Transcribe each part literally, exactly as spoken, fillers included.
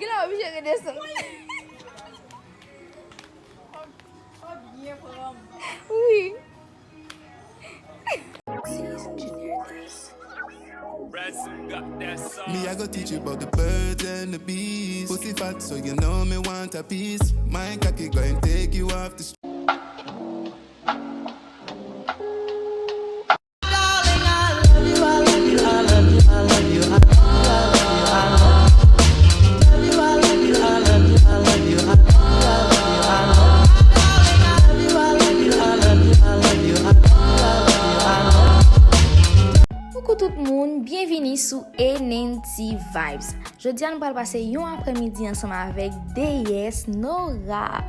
Gen la oblije redesann. Wi. Me, I go teach you about the birds and the bees. Pussy fat, so you know me want a piece. My cocky going take you off the street. Coucou tout moun, byenvini sou N N T Vibes. Jodi a nou pral pase yon aprèmidi ansanm avèk deyès Nora.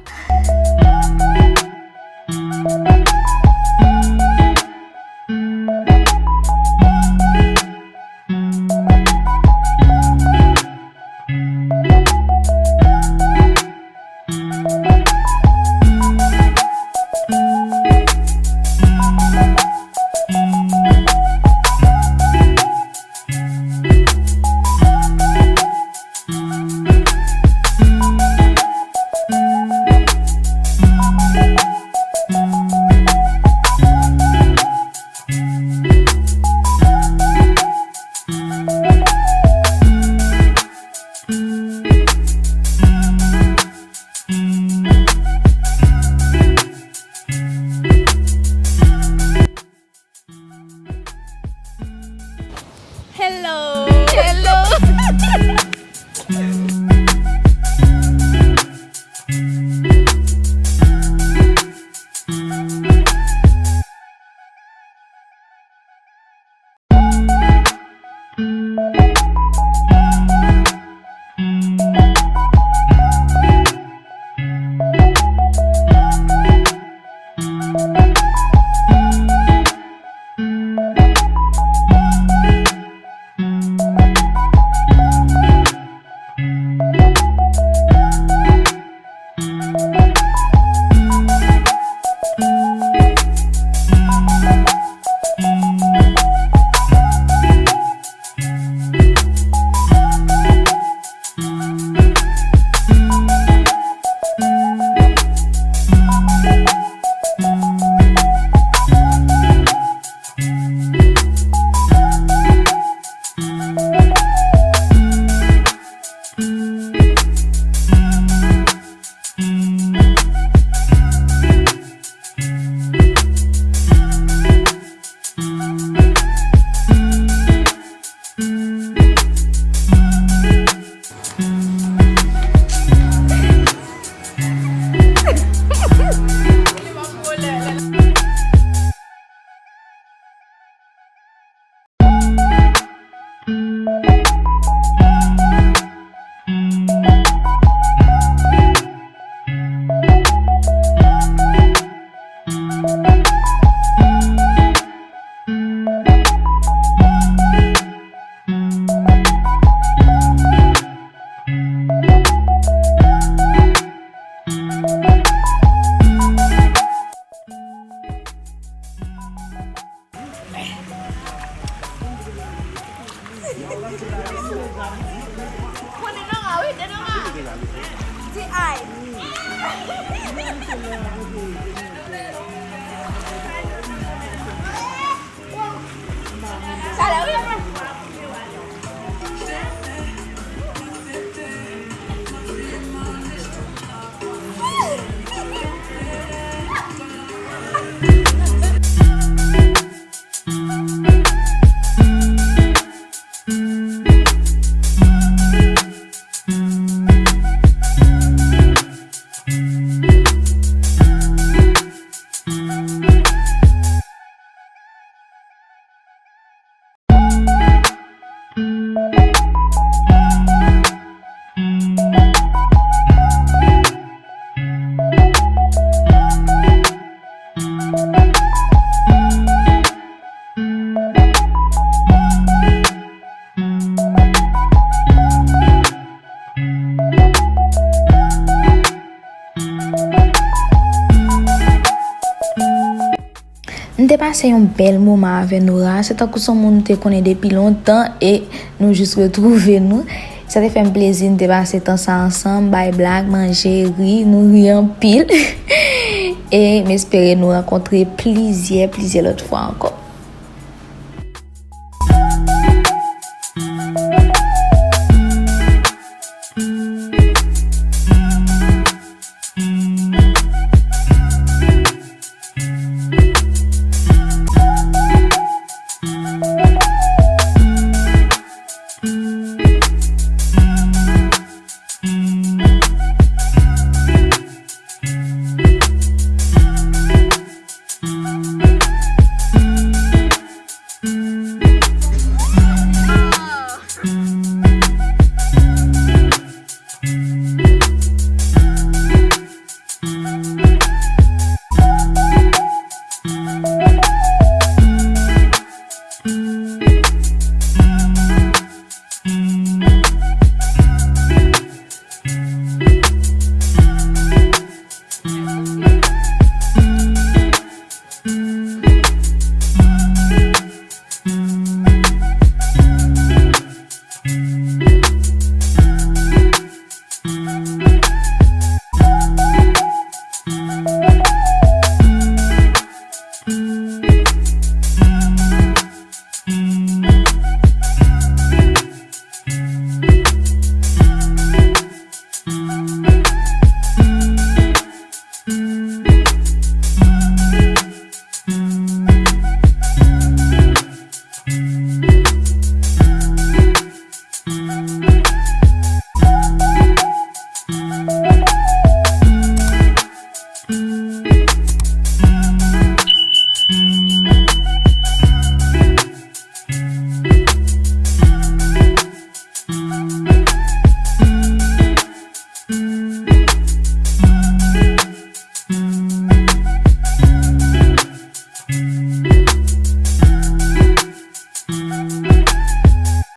Hello. Hello. M te pase yon bèl moman avè Nora. Se tankou se yon moun m te konnen depi lontan e nou jis retwouve nou. Sa te fè m plezi n te pase tan sa ansanm, bay blag, manje, ri, nou ri anpil. E m espere nou rankontre plizyè, plizyè lòt fwa ankò.